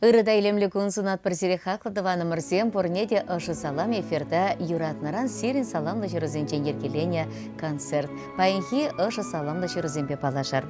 Ырӑ та илемлӗ кун сунатпӑр сире хаклӑ тӑванӑмӑрсем, пурне те ӑшӑ салам эфирта юратнӑран сирӗн саламлӑ ҫырусенчен йӗркеленӗ концерт. Паянхи ӑшӑ саламлӑ ҫырусемпе паллашар.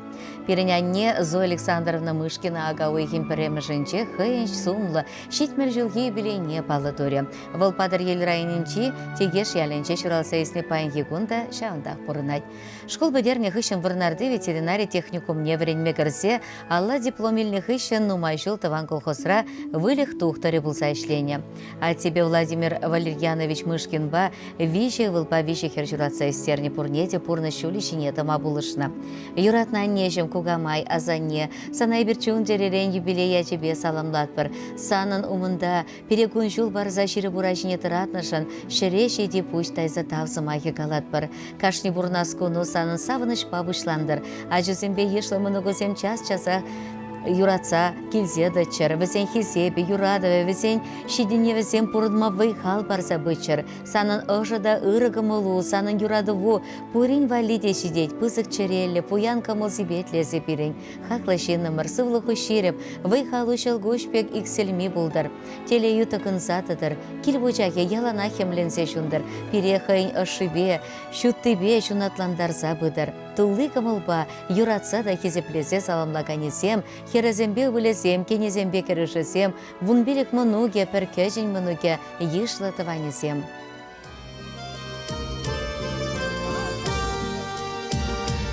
Пирӗн анне Зоя Александровна Мышкина ака уйӑхӗн пӗрремӗшӗнче хӑйӗн сумлӑ 70 ҫулхи юбилейне паллӑ турӗ. Вӑл Патӑрьел районӗнчи Текеш ялӗнче ҫуралса ӳснӗ паянхи кун та ҫавӑнтах пурӑнать. Шкул пӗтернӗ хыҫҫӑн Вӑрнарти ветеринари техникумне вӗренме кӗрсе алла диплом илнӗ хыҫҫӑн нумай ҫул тӑван колхозра выльӑх тухтӑрӗ пулса ӗҫленӗ. Аттепе Владимир Валерьянович Мышкинпа виҫӗ ывӑлпа виҫӗ хӗр ҫуратса ӳстернӗ пурне те пурнӑҫ ҫулӗ ҫине тӑма пулӑшнӑ. Юратнӑ аннеҫӗм, кукамай, асанне, сана эпир чун-чӗререн юбилей ячӗпе саламлатпӑр. Санӑн умӑнта Пире кун-ҫул парса ҫирӗп ура ҫине тӑратнӑшӑн ҫӗре ҫити пуҫ тайса тав сӑмахӗ калатпӑр. Кашни пурӑнас куну санӑн савӑнӑҫпа пуҫлантӑр. Ачусемпе йышлӑ мӑнукусем час-часах юратса килсе тӑччӑр. Вӗсен хисепӗ, юратӑвӗ, вӗсен ҫитӗнӗвӗсем пурӑнма вӑй-хал парса пыччӑр. Санӑн ӑшӑ та ырӑ кӑмӑлу, санӑн юратӑву пурин валли те ҫитет. Пысӑк чӗреллӗ, пуян кӑмӑл-сипетлӗ эсӗ пирӗн. Хаклӑ ҫыннӑмӑр, сывлӑху ҫирӗп, вӑй-халу ҫӑлкуҫ пек иксӗлми пултӑр. Телейӳ тӑкӑнса тӑтӑр, кил вучахӗ яланах хӗмленсе ҫунтӑр, пире хӑйӗн ӑшшипе, ҫуттипе ҫунатлантарса пытӑр. Тулли кӑмӑлпа, юратса та хисеплесе саламлаканӗсем, хӗрӗсемпе ывӑлӗсем, кинӗсемпе кӗрӳшӗсем, 15 мӑнукӗ, пӗр кӗҫӗн мӑнукӗ, йышлӑ тӑванӗсем.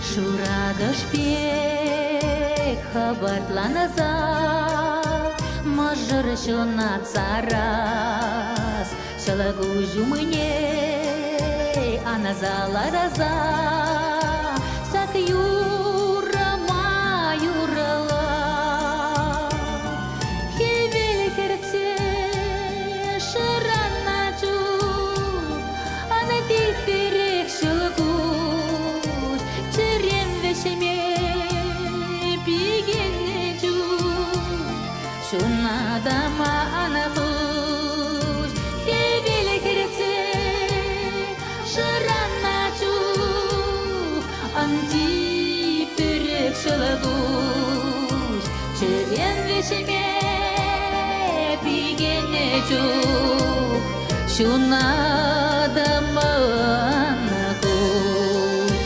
Шуракӑш пек хӑпартланса мӑшӑр ҫунат сарас, ҫӑлкуҫ умне анаса лараса ҫак юрӑма юрла. Хӗвел хӗртсе шӑраннӑ чух ӑна типтирех ҫӑлкуҫ чӗрем вӗҫме пикеннӗ чух ҫуната ман пуҫ хӗвел хӗртсе шӑраннӑ чух ан типтирех ҫӑлкуҫ чӗрем вӗҫме пикеннӗ чух ҫунатӑм куҫ.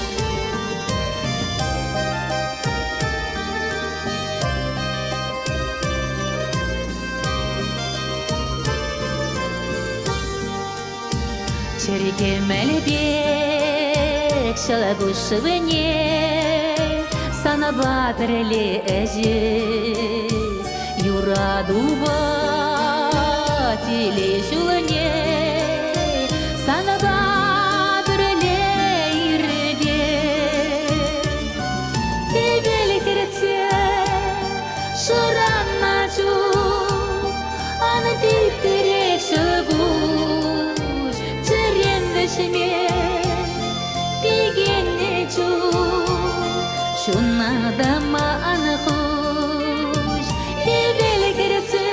Чӗркемӗл пек ҫӑлкуҫ шывне санапа пӗрле ӗҫес. Юратупа телей ҫулне санапа пӗрле иртес. Хӗвел хӗртсе шӑраннӑ чух ан типтӗрех ҫӑлкуҫ чӗрем вӗҫме пикеннӗ чух ҫуната ман хуҫ хӗвел хӗртсе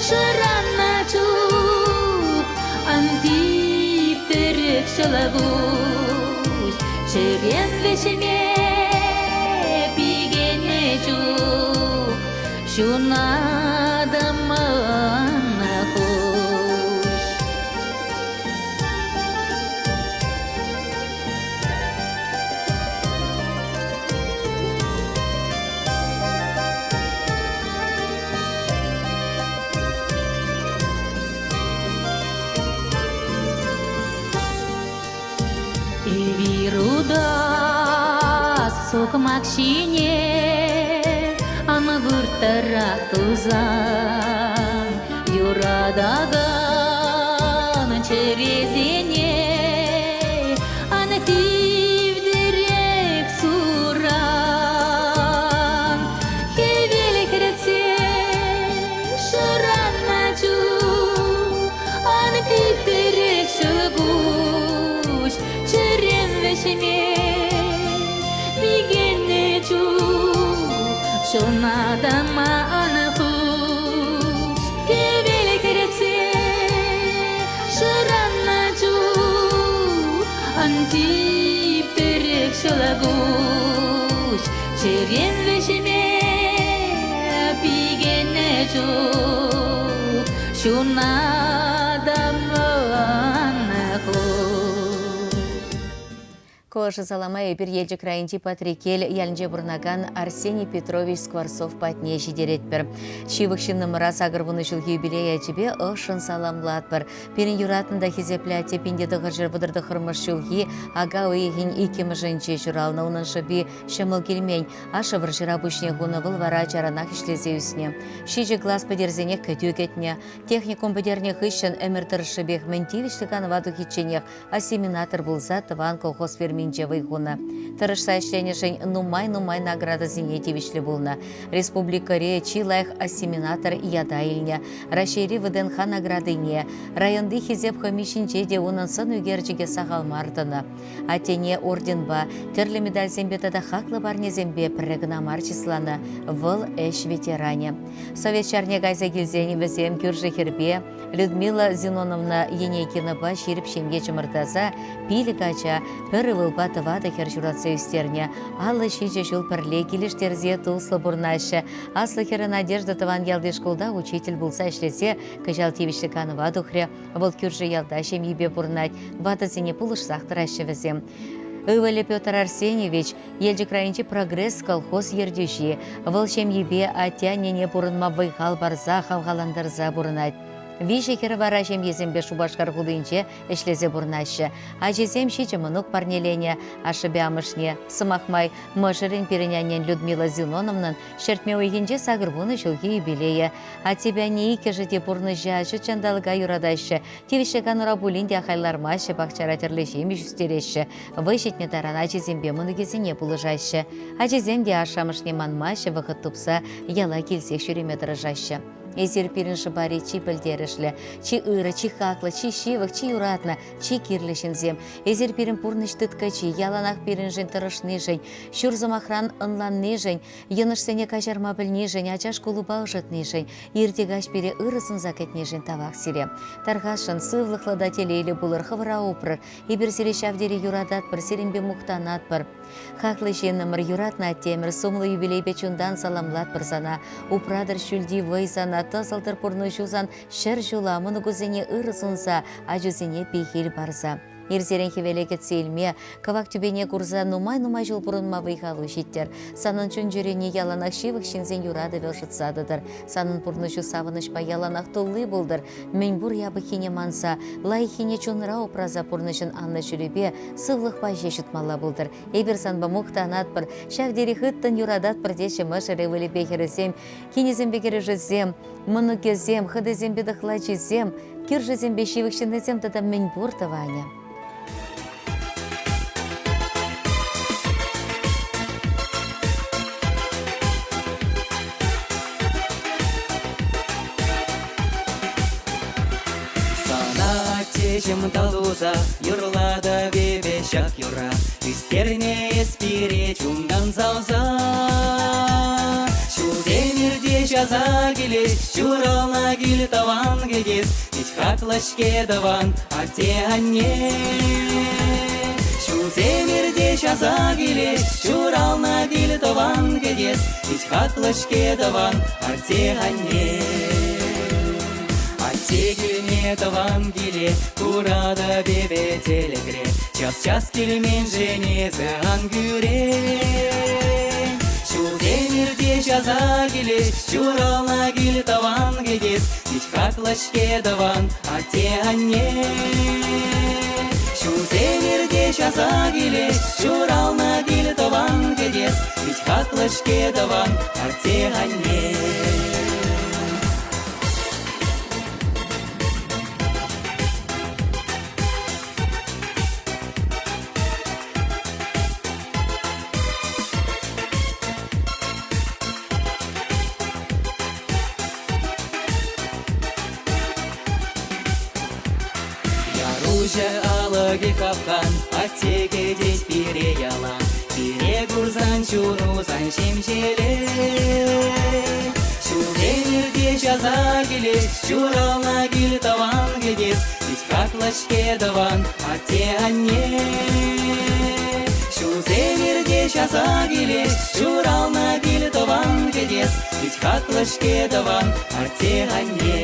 шӑраннӑ чух ан типтӗрех ҫӑлкуҫ чӗрем вӗҫме пикеннӗ чух ҫунатӑм ман хуҫ. Эпир утас сукмак ҫине ан вырттӑрах тусан юратакан чӗресене ан тивтӗрех суран. Хӗвел хӗртсе шӑраннӑ чух ан типтӗрех ҫӑлкуҫ чӗрем вӗҫме пикеннӗ чух ҫуната ман хуҫ. Хӗвел хӗртсе шӑраннӑ чух ан типтӗрех ҫӑлкуҫ чӗрем вӗҫме пикеннӗ. чух чуна та ан хуш. Ку ӑшӑ салама эпир Елчӗк районӗнчи Патреккел ялӗнче пурӑнакан Арсений Петрович Скворцов патне ҫитеретпӗр. Ҫывӑх ҫыннӑмӑра 80 ҫулхи юбилей ячӗпе ӑшшӑн саламлатпӑр. Пирӗн юратнӑ та хисеплӗ атте 1939 ҫулхи ака уйӑхӗн иккӗмӗшӗнче ҫуралнӑ. Унӑн шӑпи ҫӑмӑл килмен. Ашшӗ вӑрҫӑра пуҫне хунӑ, вӑл вара ачаранах ӗҫлесе ӳснӗ. Ҫичӗ класс пӗтерсенех кӗтӳ кӗтнӗ. Техникум пӗтернӗ хыҫҫӑн ӗмӗр тӑршшӗпех мӗн тивӗҫлӗ канӑва тухичченех осеменатор пулса тӑван колхоз ферминче вӑй хунӑ. Тӑрӑшса ӗҫленӗшӗн нумай-нумай наградӑсене тивӗҫлӗ пулнӑ. Республикӑри чи лайӑх осеменатор ята илнӗ. Раҫҫейри ВДНХ наградине, районти Хисеп хӑми ҫинче те унӑн сӑн ӳкерчӗкӗ сахал мар тӑнӑ. Аттене орденпа, тӗрлӗ медальсемпе тата хаклӑ парнесемпе пӗрре кӑна мар чысланӑ. Вӑл ӗҫ ветеранӗ. Совет ҫарне кайса килсен вӗсем кӳршӗ хӗрпе Людмила Зиноновна Енейкинӑпа ҫирӗп ҫемье чӑмӑртаса пилӗк ача, пӗр ывӑлпа тӑватӑ хӗр ҫуратса ӳстернӗ. 57 ҫул пӗрле килӗштерсе туслӑ пурӑнаҫҫӗ. Аслӑ хӗрӗ Надежда тӑван ялти шкулта учитель пулса ӗҫлесе кӑҫал тивӗҫлӗ канӑва тухрӗ. Вӑл кӳршӗ ялта ҫемйипе пурӑнать, ватӑсене пулӑшсах тӑраҫҫӗ вӗсем. Ывӑлӗ Петр Арсеньевич Елчӗк районӗнчи «Прогресс» колхоз ертӳҫи. Вӑл ҫемйипе атте-аннене пурӑнма вӑй-хал парса хавхалантарса пурӑнать. Виҫӗ хӗр вара ҫемьесемпе Шупашкар хулинче ӗҫлесе пурӑнаҫҫӗ. Ачисем ҫичӗ мӑнук парнеленӗ ашшӗпе амӑшне. Сӑмах май, мӑшӑрӗн пирӗн аннен Людмила Зиноновнӑн ҫӗртме уйӑхӗнче 80 ҫулхи юбилейӗ. Аттепе анне иккӗшӗ те пурнӑҫа, ҫут ҫанталӑка юратаҫҫӗ. Тивӗҫлӗ канура пулин те ахаль лармаҫҫӗ, пахчара тӗрлӗ ҫимӗҫ ӳстереҫҫӗ. Вӑй ҫитнӗ таран ачисемпе мӑнукӗсене пулӑшаҫҫӗ. Ачисем те ашшӗ-амӑшне манмаҫҫӗ, вӑхӑт тупса яла килсех ҫӳреме тӑрӑшаҫҫӗ. Эсир пирӗн шӑпари чи пӗлтерӗшлӗ, чи ырӑ, чи хаклӑ, чи ҫывӑх, чи юратнӑ, чи кирлӗ ҫынсем. Эсир пирӗн пурнӑҫ тыткӑчи, яланах пирӗншӗн тӑрӑшнишӗн, ҫур сӑмахран ӑнланнишӗн, йӑнӑшсене каҫарма пӗлнишӗн, ача шкулупа ӑшӑтнишӗн, ирте-каҫ пире ырӑ сунса кӗтнишӗн тавах сире. Тархасшӑн, сывлӑхлӑ та телейлӗ пулӑр, хӑвӑра упрӑр. Эпир сире ҫав тери юрататпӑр, сирӗнпе мухтанатпӑр. Хаклӑ ҫыннӑмӑр, юратнӑ аттемӗр, сумлӑ юбилейпе чунтан саламлатпӑр сана. Упратӑр ҫӳлти вӑй сана, тӑсӑлтӑр пурнӑҫу сан ҫӗр ҫула, мӑнукусене ырӑ сунса, ачусене пехил парса. Ирсерен хӗвеле кӗтсе илме, кӑвак тӳпене курса нумай-нумай ҫул пурӑнма вӑй-халу ҫиттӗр. Санӑн чун-чӗрӳне яланах ҫывӑх ҫынсен юратӑвӗ ӑшӑтса тӑтӑр. Санӑн пурнӑҫу савӑнӑҫпа яланах тулли пултӑр. Мӗнпур япӑххине манса, лайӑххине чунра упраса пурнӑҫӑн анлӑ ҫулӗпе сывлӑхпа ҫеҫ утмалла пултӑр. Эпир санпа мухтанатпӑр, ҫав тери хыттӑн юрататпӑр теҫҫӗ мӑшӑрӗ ывӑлӗпе хӗрӗсем, кинӗсемпе кӗрӳшӗсем, мӑнукӗсем, хӑтисемпе тӑхлачисем, кӳршӗсемпе ҫывӑх ҫыннисем тата мӗнпур тӑванӗ. Сана аттеҫӗм тав туса юрлатӑп эпӗ ҫак юрра. Ӳстернӗ эс пире чунтан савса. Ҫулсем иртеҫ аса килеҫ, ҫуралнӑ кил тӑван кӗтес. Пит хаклӑ-ҫке тӑван атте-анне. Ҫулсем иртеҫ аса килеҫ, ҫуралнӑ кил тӑван кӗтес. Пит хаклӑ-ҫке тӑван атте-анне. Атте килне тӑван киле куратӑп эпӗ тӗлӗкре. Час-час килменшӗн эсӗ ан кӳрен. Ҫулсем иртеҫ аса килеҫ, ҫуралнӑ кил тӑван кӗтес. Пит хаклӑ-ҫке тӑван атте-анне. Ҫулсем иртеҫ аса килеҫ, ҫуралнӑ кил тӑван кӗтес. Пит хаклӑ-ҫке тӑван атте-анне. Яруҫӑ алӑкӗ хапхан, атте кӗтет пире ялан. Пире курсан чуну сан ҫемҫелет. Ҫулсем иртеҫ аса килет, ҫуралнӑ кил тӑван кӗтес. Пит хаклӑ-ҫке тӑван атте-анне. Ҫулсем иртеҫ аса килеҫ, ҫуралнӑ кил тӑван кӗтес, пит хаклӑ-ҫке тӑван атте-анне.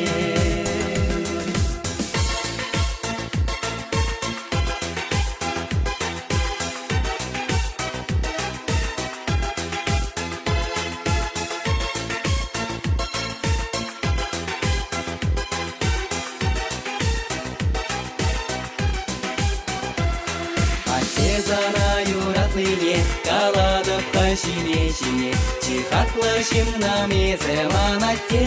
Атте сана юратнине калатӑп-ха ҫине-ҫине, Чи хаклӑ ҫыннӑм эсӗ ман атте.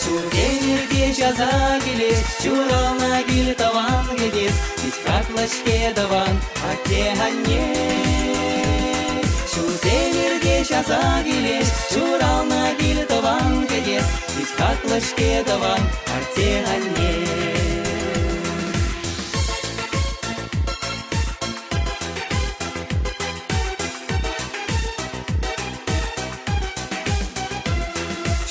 Ҫулсем иртеҫ аса килет, ҫуралнӑ кил тӑван кӗтес, Пит хаклӑ-ҫке тӑван атте-анне. Ҫулсем иртеҫ аса килет, ҫуралнӑ кил тӑван кӗтес, Пит хаклӑ-ҫке тӑван атте-анне.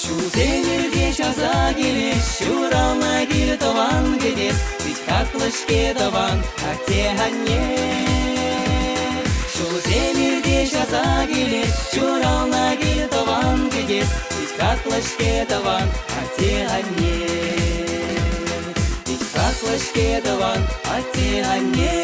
Ҫулсем иртеҫ аса килеҫ, ҫуралнӑ кил тӑван кӗтес, пит хаклӑ-ҫке тӑван атте-анне. Ҫулсем иртеҫ аса килеҫ, ҫуралнӑ кил тӑван кӗтес, пит хаклӑ-ҫке тӑван атте-анне. Пит хаклӑ-ҫке тӑван атте-анне.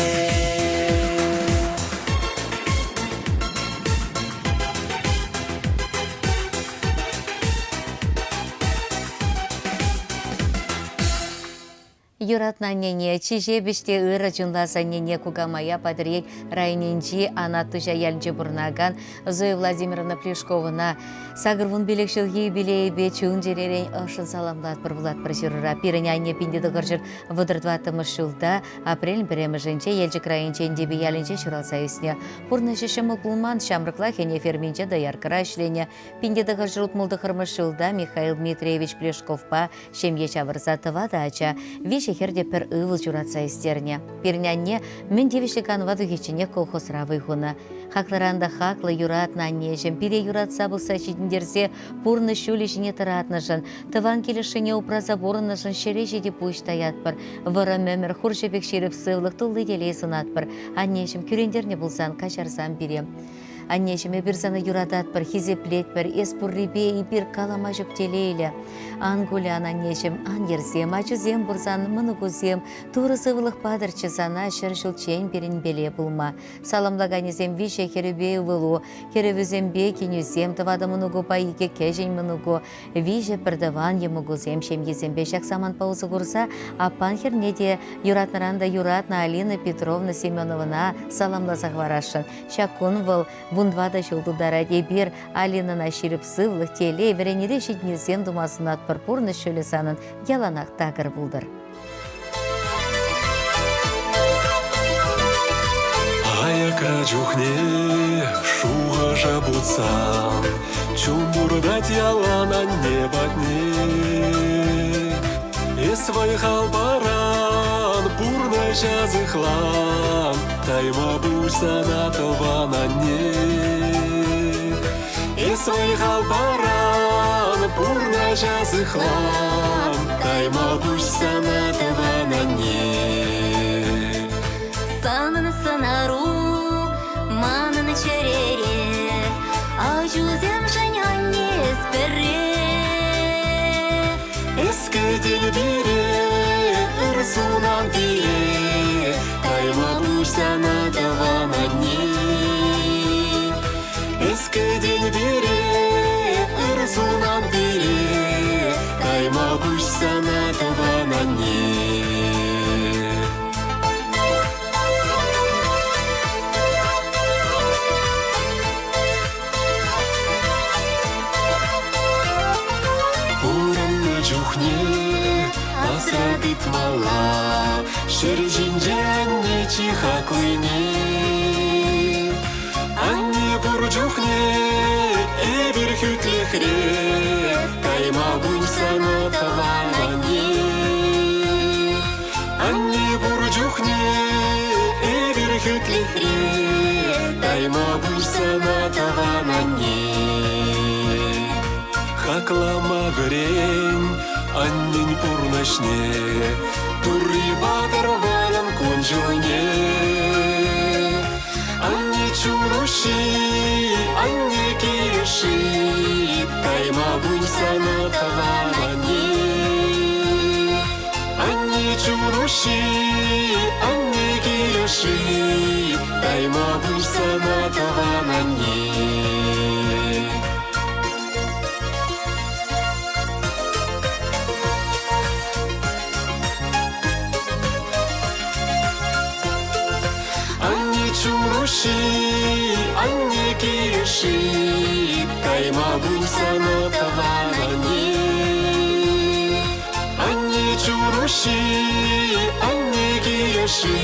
Юратнӑ аннене, чи ҫепӗҫ те ырӑ чунлӑ асаннене кукамая Патӑрьел районӗнчи Анат Туҫа ялӗнче пурӑнакан Зоя Владимировна Плешковӑна 85 ҫулхи юбилейӗпе чун-чӗререн ӑшшӑн саламлатпӑр вулатпӑр ҫырура. Пирӗн анне 1934 ҫулта апрель пӗрремӗшӗнче Елчӗк районӗнчи Энтепе ялӗнче ҫуралса ӳснӗ. Пурнӑҫӗ ҫӑмӑл пулман, ҫамрӑклах ӗне ферминче дояркӑра ӗҫленӗ. 1969 ҫулта Михаил Дмитриевич Плешковпа ҫемье ҫавӑрса тӑватӑ ача, виҫӗ хӗр те пӗр ывӑл ҫуратса ӳстернӗ. Пирӗн анне мӗн тивӗҫлӗ канӑва тухичченех колхозра вӑй хунӑ. Хаклӑран та хаклӑ юратнӑ аннеҫӗм пире юратса пӑхса ҫитӗнтерсе пурнӑҫ ҫулӗ ҫине тӑратнӑшӑн, тӑван килӗшшине упраса пурӑннӑшӑн ҫӗре ҫити пуҫ таятпӑр. Вӑрӑм ӗмӗр, хурҫӑ пек ҫирӗп сывлӑх, тулли телей сунатпӑр. Аннеҫӗм кӳрентернӗ пулсан каҫарсам пире. Аннеҫӗм, эпир сана юрататпӑр, хисеплетпӗр, эс пуррипе эпир калама ҫук телейлӗ. Ан кулян, аннеҫӗм, ан йӗрсем, ачусем пурсан, мӑнукусем, Турӑ сывлӑх патӑрччӗ сана ҫӗр ҫулччен пирӗнпеле пулма. Саламлаканӗсем виҫӗ хӗрӳпе ывӑлу, хӗрӗвӗсемпе кинӳсем, тӑватӑ мӑнукупа икӗ кӗҫӗн мӑнуку, виҫӗ пӗртӑван йӑмӑкусем ҫемйисемпе ҫак самантпа усӑ курса аппан хӗрне те юратнӑран та юратнӑ Алина Петровна Семеновӑна саламласа хӑварасшӑн. Ҫак кун вӑл 14 ҫул тултарать. Эпир Алинӑна ҫирӗп сывлӑх, телей, вӗренӳре ҫитӗнӳсем тума сунатпӑр. Пурнӑҫ ҫулӗ санӑн яланах такӑр пултӑр. Аякра чухне шухӑша путсан чун туртать ялан анне патне. Эс вӑй-хал паран, пурнӑҫа сыхлан, тайма пуҫ сана тӑван анне. Эс вӑй-хал паран, пурнӑҫа сыхлан, тайма пуҫ сана тӑван анне. Санӑн сӑнару манӑн чӗрере, ачусемшӗн анне эс пӗрре. Эс кӗтен пире, ыр сунан пире, тайма пуҫ сана тӑван анне. Эс кӗтен пире, ыр сунан пире, тайма пуҫ сана тӑван анне. Пурӑннӑ чухне асра тытмалла ҫӗр ҫинче анне чи хаклине. Анне пур чухне эпир хӳтлӗхре, кайма пуҫ сана тӑван анне. Анне пур чухне эпир хӳтлӗхре, тайма пуҫ сана тӑван анне. Хаклама вӗрен аннен пурнӑҫне, Турри патӑр манӑн кун-ҫулне. чун уҫҫи, анне килӗши, тайма пуҫ сана тӑван анне. Анне чун уҫҫи, анне килӗши, тайма пуҫ сана тӑван анне. Анне чун уҫҫи, анне килӗши, тайма пуҫ сана тӑван анне. Анне чун уҫҫи, анне килӗши,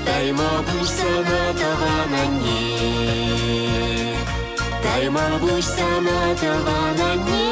тайма пуҫ сана тӑван анне. Тайма пуҫ сана тӑван анне.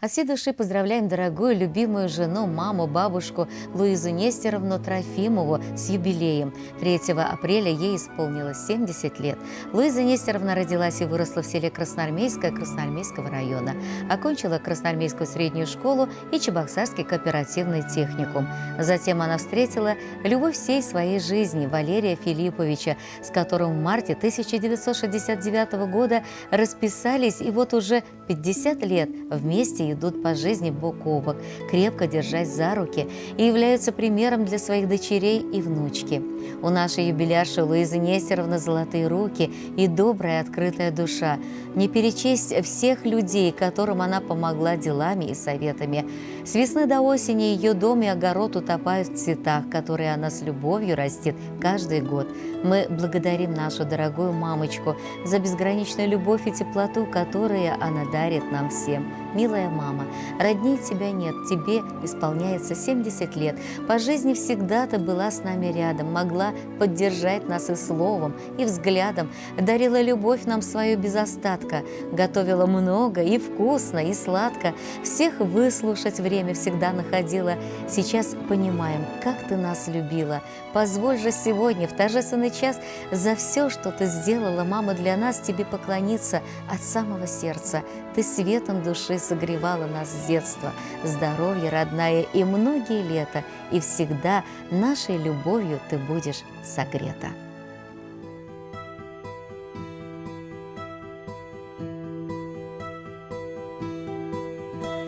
От всей души поздравляем дорогую, любимую жену, маму, бабушку Луизу Нестеровну Трофимову с юбилеем. 3 апреля ей исполнилось 70 лет. Луиза Нестеровна родилась и выросла в селе Красноармейское Красноармейского района. Окончила Красноармейскую среднюю школу и Чебоксарский кооперативный техникум. Затем она встретила любовь всей своей жизни Валерия Филипповича, с которым в марте 1969 года расписались и вот уже 50 лет вместе идут по жизни бок о бок, крепко держась за руки и являются примером для своих дочерей и внучки. У нашей юбилярши Луизы Нестеровны золотые руки и добрая открытая душа. Не перечесть всех людей, которым она помогла делами и советами. С весны до осени ее дом и огород утопают в цветах, которые она с любовью растит каждый год. Мы благодарим нашу дорогую мамочку за безграничную любовь и теплоту, которые она дарит нам всем. Милая мама, родней тебя нет, тебе исполняется 70 лет. По жизни всегда ты была с нами рядом, могла поддержать нас и словом, и взглядом, дарила любовь нам свою без остатка, готовила много и вкусно, и сладко, всех выслушать время всегда находила. Сейчас понимаем, как ты нас любила. Позволь же сегодня, в торжественный час, за все, что ты сделала, мама, для нас, тебе поклониться от самого сердца. Ты светом души согревала нас с детства. Здоровья, родная, и многие лета, и всегда нашей любовью ты будешь согрета.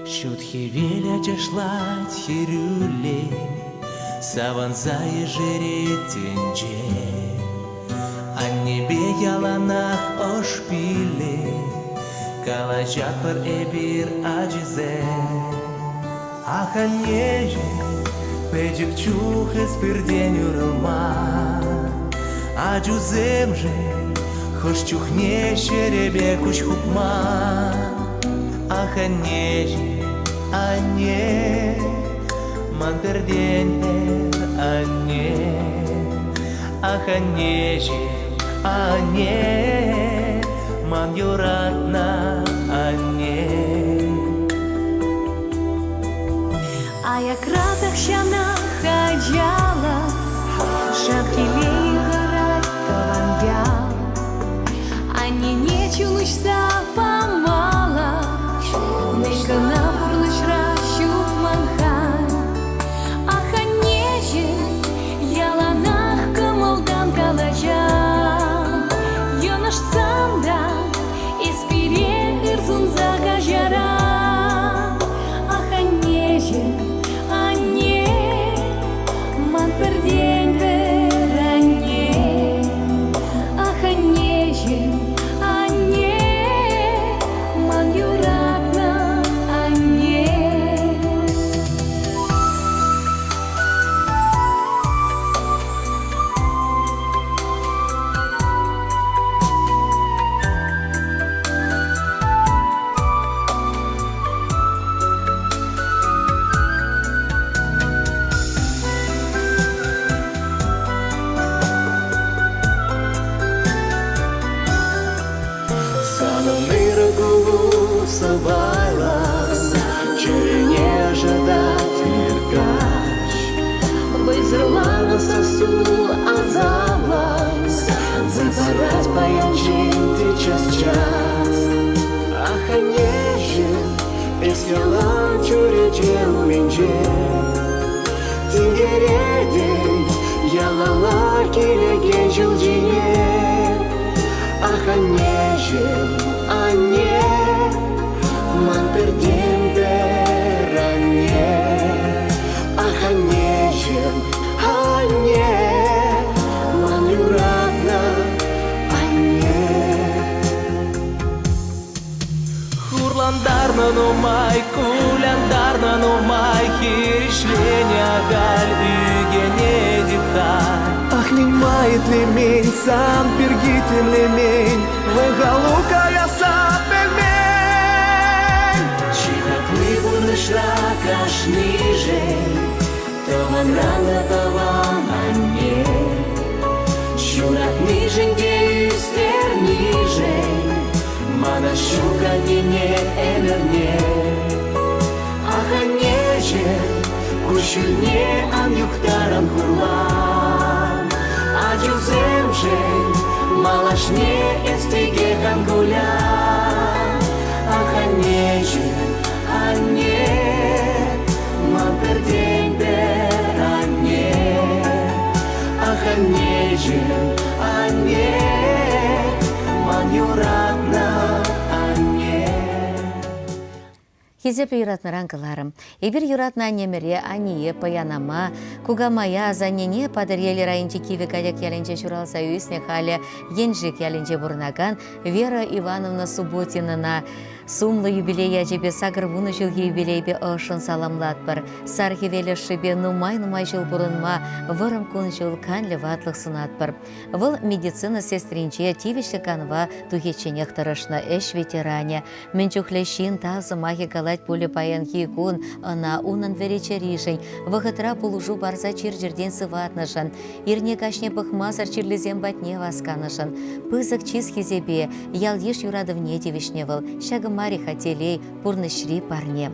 Ҫут хӗвел ачашлать хӗрӳлле, Савӑнса ешерет тӗнче. Аннепе яланах ӑш пиллӗ, Калаҫатпӑр эпир ачисем. Ах, аннеҫӗм, пӗчӗк чух эс пиртен уйрӑлман. Ачусемшӗн хӑш чухне ҫӗрӗпе куҫ хупман. Ах, аннеҫӗм, анне, ман пӗртен-пӗр анне. Ах, аннеҫӗм, анне, ман юратнӑ анне. Аякра тахҫанах ачалӑх Шав телей хӑрать тӑван ял. Аннене чун уҫса памалла, Мӗн кӑна пурнӑҫра ҫук ман халь. Ах, аннеҫӗм, яланах кӑмӑлтан калаҫать. Йӑнӑшсан та эс пире ыр сунса каҫаран. Ах, аннеҫӗм, анне, ман пӗртен-пӗр анне. Ах, аннеҫӗм, анне, ман юратнӑ анне. Санӑн ырӑ кулу сӑпайлӑ, чӗрене ӑшӑтать ир-каҫ. Вӑйсӑрланнӑ сассу асамлӑ, сасӑрать паян ҫын те час-час. ҫинче. Тинкеретӗн ялалла килекен ҫул ҫине. Ах, аннеҫӗм, анне, ман пӗртен-пӗр анне. Ах, аннеҫӗм, анне, ман юратнӑ анне. Хурлантарнӑ нумай, кулянтарнӑ нумай, хирӗҫленӗ ахаль ӳкӗнетӗп-ха. Ах, мӗн-ма итлемен, сан пирки тимлемен, вӑй-халу каясса пӗлмен. Чи хакли пурнӑҫра кашнишӗн тӑванран та тӑван анне. Ҫуратнишӗн те ӳстернишӗн мана ҫук аннене ӗмӗрне. Ах, аннеҫӗм, куҫҫульне ан юхтаран хурлан. Ачусемшӗн малашне эс текех ан кулян. Ах, аннеҫӗм, анне, ман пӗртен-пӗр анне. Ах, аннеҫӗм, анне, ман юратнӑ анне. Хисеплӗ юратнӑран кӑларӑм. Эпир юратнӑ аннемӗре, аннее, пӑянама, кукамая, асаннене Патӑрьел районӗнчи Кивӗ Катек ялӗнче ҫуралса ӳснӗ, халӗ Еншик ялӗнче пурӑнакан Вера Ивановна Субботинӑна сумлӑ юбилей ячӗпе 80 ҫулхи юбилейпе ӑшшӑн саламлатпӑр. Сар хӗвел ӑшшипе нумай-нумай ҫул пурӑнма вӑрӑм кун-ҫул канлӗ ватлӑх сунатпӑр. Вӑл медицина сестринче тивӗҫлӗ канӑва тухичченех тӑрӑшнӑ ӗҫ ветеранӗ. Мӗн чухлӗ ҫын тав сӑмахӗ калать пулӗ паянхи кун ӑна унӑн вӗри чӗришӗн, вӑхӑтра пулӑшу парса чир-чӗртен сыватнӑшӑн, ирне-каҫне пӑхмасӑр чирлисем патне васканӑшӑн, пысӑк чыс-хисепе, ял-йыш юратӑвне тивӗҫнӗ вӑл. Ҫакӑ мар-и-ха телей, пурнӑҫри парне.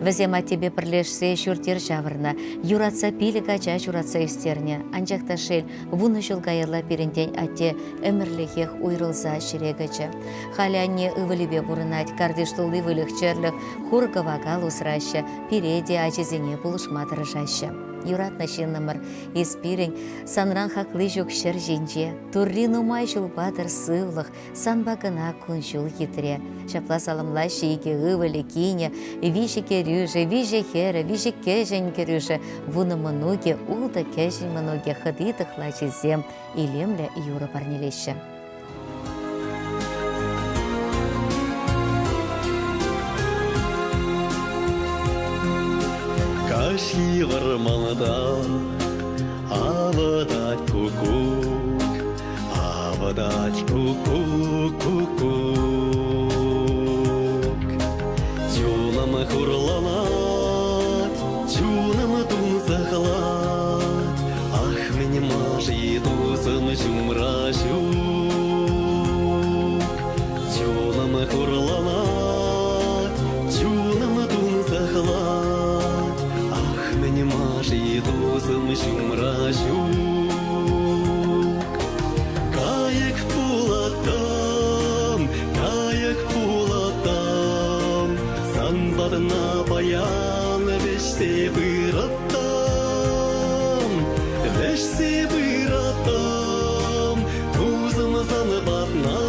Вӗсем аттепе пӗрлешсе ҫурт-йӗр ҫавӑрнӑ, юратса пилӗк ача ҫуратса ӳстернӗ. Анчах та шел, 10 ҫул каялла пирӗнтен атте ӗмӗрлӗхех уйрӑлса ҫӗре кӗчӗ. Халӗ анне ывӑлӗпе пурӑнать, картиш тулли выльӑх-чӗрлӗх, хур-кӑвакал усраҫҫӗ, пире те ачисене пулӑшма тӑрӑшаҫҫӗ. Юратнӑ ҫыннӑмӑр, эс пирӗн, санран хакли ҫук ҫӗр ҫинче. Турри нумай ҫул патӑр сывлӑх, санпа кӑна кун-ҫул хитре. Ҫапла саламлаҫҫӗ икӗ ывӑлӗ, кинӗ, виҫӗ кӗрӳшӗ, виҫӗ хӗрӗ, виҫӗ кӗҫӗн кӗрӳшӗ, вунӑ мӑнукӗ, ултӑ кӗҫӗн мӑнукӗ, хӑти тӑхлачисем илемлӗ юрӑ парнелеҫҫӗ. Каҫхи вӑрманта авӑтать куккук, авӑтать куккук, куккук. Чунӑм хурланать, чунӑм тунсӑхлать, ах, мӗн-ма-ши тусӑм ҫумра ҫук? Чунӑм хурланать, чунӑм тунсӑхлать, ах, мӗн-ма-ши тусӑм ҫумра ҫук? Кайӑк пулаттӑм, кайӑк пулаттӑм, сан патна паян вӗҫсе пыраттӑм, вӗҫсе пыраттӑм, тусӑм сан патна,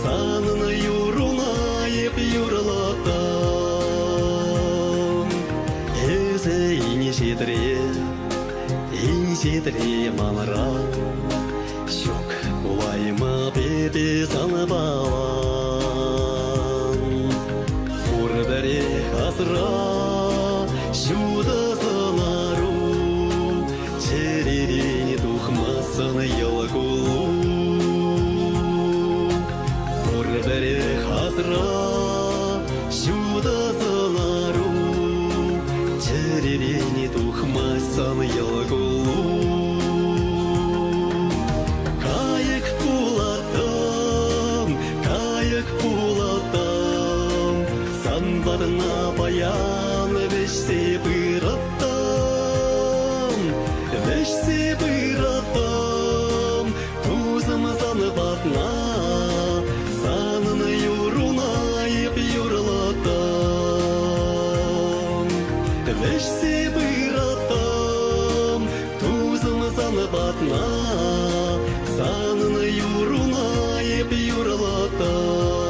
санӑн юруна эп юрлаттӑм. Эсӗ инҫетре, инҫетре манран, ҫук пулаймӑп эпӗ санпалан. Пурпӗрех асра ҫутӑ сӑнару, чӗререн тухмассӑн йӑл кулу. Пурпӗрех асра ҫутӑ сӑнару, чӗререн тухмасть йӑл кулу. Кайӑк пулаттӑм, кайӑк пулаттӑм, сан патна паян вӗҫсе пыраттӑм, вӗҫсе пыраттӑм, тусӑм сан патна, санӑн юруна эп юрлаттӑм. пыраттӑм, тусӑм сан патна, санӑн юруна эп юрлаттӑм.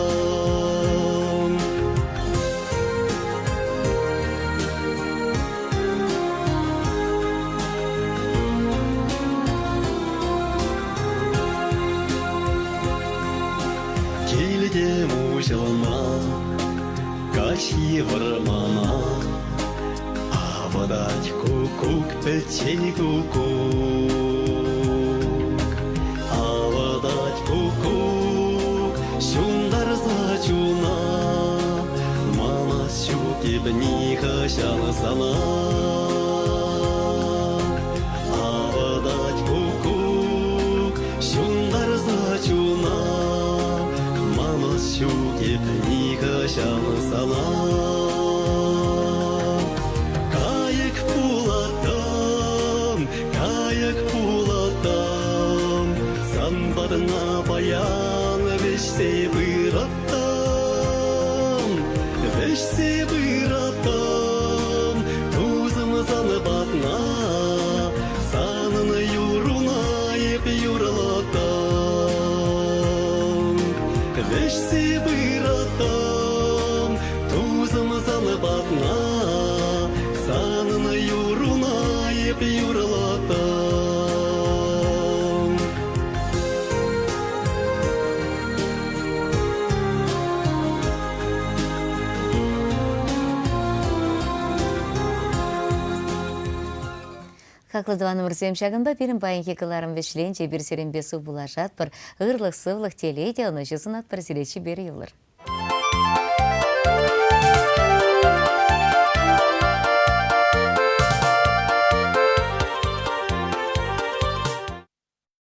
Килтем уҫӑлма, каҫхи вӑрмана. Авӑтать куккук, пӗччен куккук. Авӑтать куккук, ҫунтарса чуна. Манас ҫук эп нихӑҫан сана. Авӑтать куккук, ҫунтарса чуна. Манас ҫук эп нихӑҫан сана. Кайӑк пулаттӑм, кайӑк пулаттӑм, сан патна паян вӗҫсе пыраттӑм, вӗҫсе пыраттӑм, тусӑм сан патна, санӑн юруна эп юрлаттӑм. Вӗҫсе пыраттӑм, тусӑм сан патна, санӑн юруна эп юрлаттӑм. Хаклӑ тӑванӑмӑрсем, ҫакӑнпа пирӗн паянхи кӑларӑм вӗҫленчӗ. Эпир сирӗнпе сывпуллашатпӑр. Ырлӑх-сывлӑх, телей те ӑнӑҫу сунатпӑр сире чипер юлӑр.